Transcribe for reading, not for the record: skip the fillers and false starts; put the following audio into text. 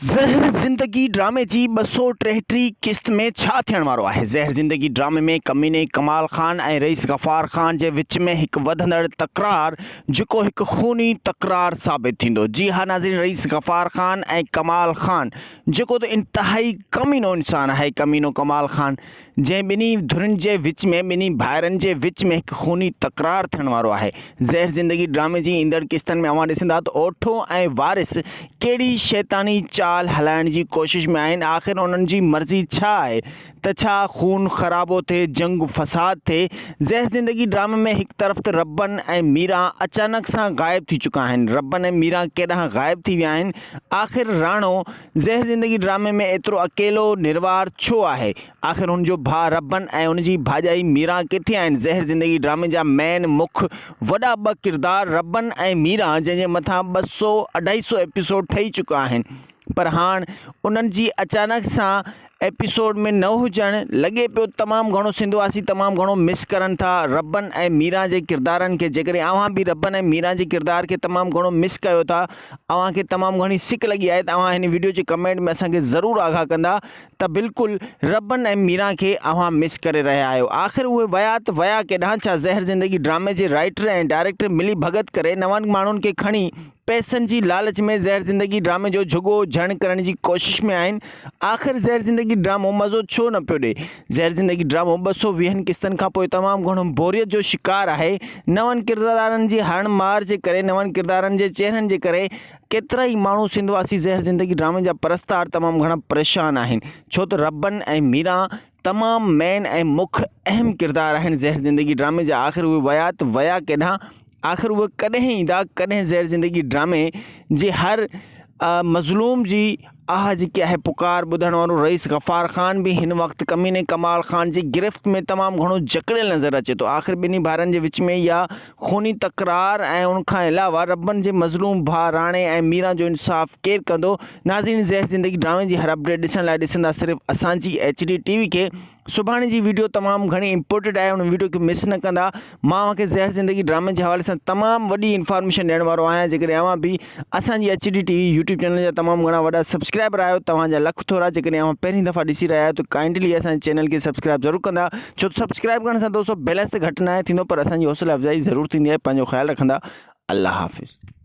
زهر زندگي ڊرامي جي 233 قسط ۾ ڇا ٿيڻ وارو آهي؟ زهر زندگي ڊرامي ۾ ڪميني ڪمال خان ۽ رئيس غفار خان جي وچ ۾ هڪ وڌندڙ تڪرار جيڪو هڪ خوني تڪرار ثابت ٿيندو. جي ها ناظرين رئيس غفار خان ۽ ڪمال خان جيڪو ته انتهائي ڪمينو انسان آهي ڪمينو ڪمال خان جنهن ٻنهي ڌرين جي وچ ۾ ٻنهي ڀائرن جي وچ ۾ هڪ خوني تڪرار ٿيڻ وارو آهي. زهر زندگي ڊرامي جي ايندڙ قسطن ۾ اوهان ڏسندا ته اوٺو ۽ وارث ڪهڙي شيطاني چال هلائڻ جي ڪوشش ۾ آهن آخر انهن جي مرضي ڇا آهي ته ڇا خون خرابو ٿئي جنگ فساد ٿئي زهر زندگي ڊرامي ۾ هڪ طرف ته ربن ۽ ميران اچانڪ سان غائب ٿي چڪا آهن ربن ۽ ميران ڪيڏانهن غائب ٿي ويا آهن آخر راڻو زهر زندگي ڊرامي ۾ ايترو اڪيلو نروار ڇو آهي؟ آخر هن جو ڀاء ربن ۽ هن جي ڀاڄائي ميران ڪٿي آهن؟ زهر زندگي ڊرامي جا مين مک وڏا ٻه ڪردار ربن ۽ ميران جنهن جي مٿان ٻه سو اڍائي سو ايپيسوڊ ٺهي چڪا آهن پر هاڻ انهن جي اچانڪ سان ايپيسوڊ ۾ نه هجڻ لڳي پيو تمام گهڻو سنڌ واسي تمام گهڻو مس ڪرن ٿا ربن ۽ ميران جي ڪردارن کي جيڪڏهن اوهان به ربن ۽ ميران جي ڪردار کي تمام گهڻو مس ڪيو ٿا اوهان کي تمام گهڻي سڪ لڳي آهي ته اوهان هن ويڊيو جي ڪمينٽ ۾ اسان کي ضرور آگاهه ڪندا ته بلڪل ربن ۽ ميران کي اوهان مس ڪري رهيا آهيو آخر اهي ويا ته ويا ڪيڏانهن ڇا زهر زندگي ڊرامي جي رائيٽر ۽ ڊائريڪٽر ملي ڀڳت ڪري نون ماڻهن کي کڻي پئسن جي لالچ ۾ زهر زندگي ڊرامي جو جهڳو جهڻ ڪرڻ جي ڪوشش ۾ آهن آخر زهر زندگي ڊرامو مزو ڇو نه پيو ڏي زهر زندگي ڊرامو ٻه سو ويهن قسطن کان پوء تمام گهڻو بوريت جو شڪار آهي نون ڪردارن جي هڻ مار جي ڪري نون ڪردارن جي چهرن جي ڪري ڪيترائي ماڻهو سنڌ واسي زهر زندگي ڊرامي جا پرستار تمام گهڻا پريشان آهن ڇو ته ربن ۽ ميران تمام مين ۽ مک اهم ڪردار آهن زهر زندگي ڊرامي جا آخر اهي ويا ته ويا ڪيڏانهن آخر اهي ڪڏهن ايندا ڪڏهن زهر زندگي ڊرامي جي هر مظلوم جي آه جيڪي آهي پڪار ٻڌڻ وارو رئيس غفار خان به هن وقت ڪميني ڪمال خان جي گرفت ۾ تمام گهڻو جڪڙيل نظر اچي ٿو آخر ٻنهي ڀائرن جي وچ ۾ اها خوني تڪرار ۽ ان کان علاوه ربن جي مظلوم ڀاء راڻي ۽ ميران جو انصاف ڪير ڪندو ناظرين زهر زندگي ڊرامي جي هر اپڊيٽ ڏسڻ لاء ڏسندا صرف اسان جي ايڇ ڊي ٽي وي کي سڀاڻي جي ويڊيو تمام گهڻي امپورٽيڊ آهي ان ويڊيو کي مس نه ڪندا مان اوهان کي زهر زندگي ڊرامي جي حوالي سان تمام وڏي انفارميشن ڏيڻ وارو آهيان جيڪڏهن اوهان به اسان جي H D T V YouTube channel جا تمام گهڻا وڏا سبسڪرائبر آهيو توهان جا لک ٿورا جيڪڏهن اوهان پهرين دفعا ڏسي رهيا آهيو ته ڪائنڊلي اسان جي چينل کي سبسڪرائب ضرور ڪندا ڇو ته سبسڪرائب ڪرڻ سان دوستو بيلنس ته گهٽ ناهي ٿيندو پر اسان جي حوصله افزائي ضرور ٿيندي آهي پنهنجو خيال رکندا الله حافظ.